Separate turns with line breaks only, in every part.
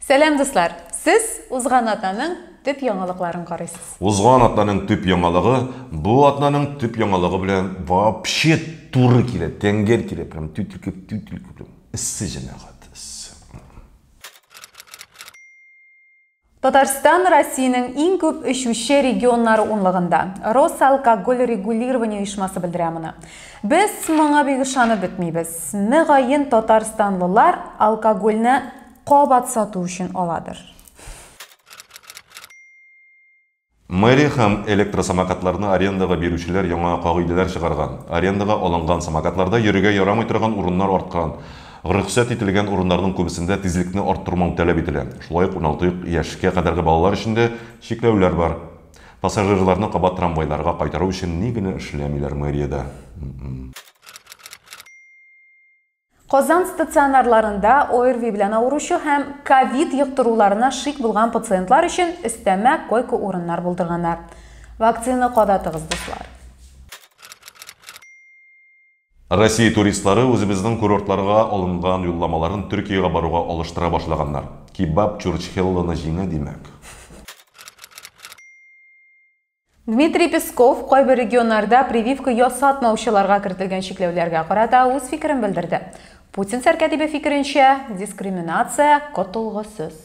Сәлам, дуслар! Сез узган атнаның төп яңалыкларын карыйсыз.
Узган атнаның төп яңалыгы бу атнаның төп яңалыгы белән вообще туры килә, тәңгәл килә, прям түтелкеп, түтелкеп. Эссе, җәмәгать, эссе.
Татарстан Россиянең иң күп эчүче регионнары унлыгында. Росалкогольрегулирование оешмасы белдерә моны. Без моңа бик ышанып бетмибез. Мөгаен, татарстанлылар алкогольне кабат сату өчен аладыр.
Мэрия һәм электросамокатларны арендага бирүчеләр яңа кагыйдәләр чыгарган. Арендага алынган самокатларда йөрергә ярамый торган урыннар арткан. Рөхсәт ителгән урыннарның күбесендә тизлекне арттырмау таләп ителә. Шулай ук 16 яшькә кадәрге балалар өчен дә чикләүләр бар. Пассажирларны кабат трамвайларга кайтару өчен ни генә эшләмиләр мэриядә.
Казан стационарларында ОРВИ белән авыручы һәм ковид йоктыруларына шик булган пациентлар өчен өстәмә койка-урыннар булдырганнар. Вакцина кадатыгыз, дуслар.
Россия туристлары үзебезнең курортларга алынган юлламаларын Төркиягә баруга алыштыра башлаганнар. Кебаб чурчхелланы җиңә, димәк.
Дмитрий Песков кайбер регионнарда прививка ясатмаучыларга кертелгән чикләүләргә карата үз фикерен белдерде. Путин сәркәтибе фикеренчә, дискриминация котылгысыз.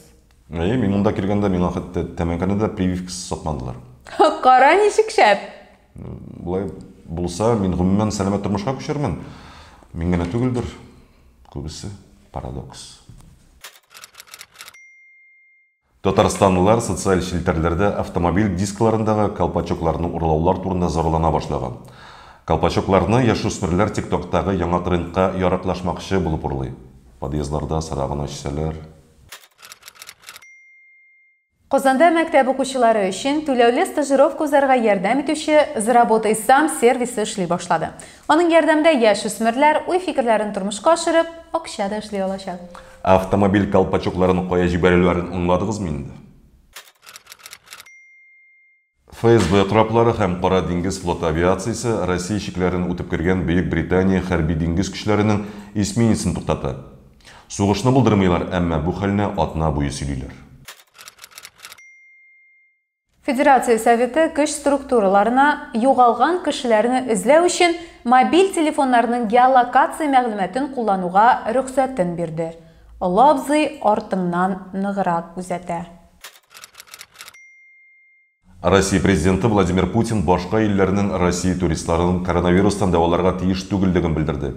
Әйе, мин монда килгәндә миңа хәтта тәмәкене дә прививкасыз сатмадылар.
Кара ничек шәп!
Болай булса, мин гомумән сәламәт тормышка күчәрмен. Мин генә түгелдер, күбесе. Парадокс. Татарстанлылар социаль челтәрләрдә автомобиль дискларындагы колпачокларны урлаулар турында зарлана башлаган. Колпачокларны яшүсмерләр ТикТоктагы яңа трендка яраклашмакчы булып урлый. Подъездларда сыра гына эчсәләр.
Казанда мәктәп укучылары өчен түләүле стажировка узарга ярдәм итүче Заработай сам сервисы эшли башлады. Аның ярдәмендә яшүсмерләр уй-фикерләрен тормышка ашырып, акча да эшли алачак.
Автомобиль колпачокларын кая җибәрүләрен аңладыгызмы инде? ФСБ кораблары һәм Кара диңгез флоты авиациясе Россия чикләрен үтеп кергән Бөек Британия хәрби диңгез көчләренең эсминецын туктата. Сугышны булдырмыйлар, әмма бу хәлне атна буе сөйлиләр.
Федерация Советы көч структураларына югалган кешеләрне эзләү өчен мобиль телефоннарның геолокация мәгълүматын куллануга рөхсәтен бирде. Олы абзый артыңнан ныграк күзәтә.
Россия президенты Владимир Путин башка илләрнең Россия туристларын коронавирустан дәваларга тиеш түгеллеген белдерде.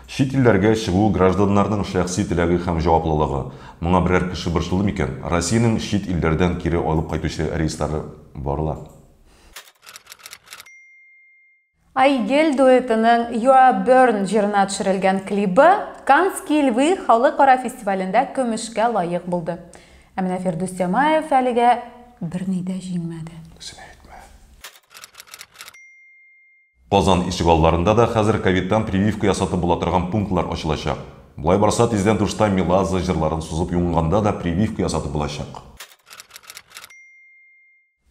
Чит илләргә чыгу гражданнарның шәхси теләге һәм җаваплылыгы. Моңа берәр кеше борчылды микән? Россиянең чит илләрдән кире алып кайтучы рейслары бар ла.
Айгел дуэтының You Are Burn җырына төшерелгән клибы Каннские львы халыкара фестивалендә көмешкә лаек булды. Ә менә Фирдүс Тямаев әлегә берни дә җиңмәде.
Үзенә әйтмә. Казан ишегалларында да хәзер ковидтан прививка ясатып була торган пунктлар ачылачак. Болай барса, тиздән душта Меладзе җырларын сузып юынганда да прививка ясатып булачак.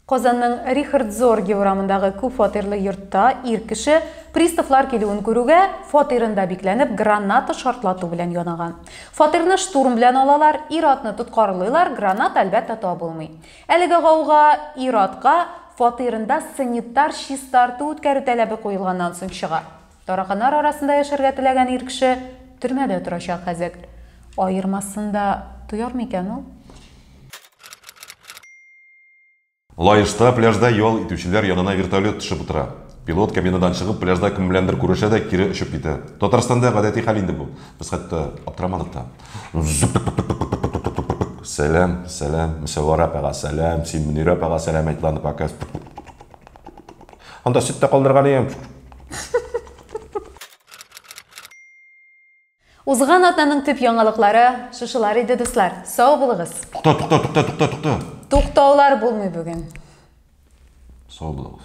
Казанның Рихард Зорге урамындагы күп фатирлы йортта ир кеше приставлар килүен күрүгә, фатирында бикләнеп, граната шартлату белән янаган. Фатирны штурм белән алалар, ир-атны тоткарлыйлар, граната, әлбәттә, табылмый. Әлеге гауга ир-атка фатирында санитар чистарту үткәрү таләбе куелганнан соң чыга. Тараканнар арасында яшәргә теләгән ир кеше төрмәдә торачак хәзер. Аермасын да тояр микән ул?
Лаешта пляжда ял итүчеләр янына вертолет төшеп утыра. Пилот кабинадан чыгып, пляжда кем беләндер күрешә дә кире очып китә. Татарстанда гадәти хәл инде бу. Без хәтта аптырамадык та. Сәлам, сәлам, Мөсәвәрә апага сәлам, син Мөнирә апага сәлам әйт, ладно, пока. Анда сөт тә калдырган идем.
Узган атнаның төп яңалыклары шушылар иде, дуслар. Сау булыгыз.
Тукта, тукта, тукта, тукта, тукта.
Туктаулар булмый бүген.
Сау булыгыз.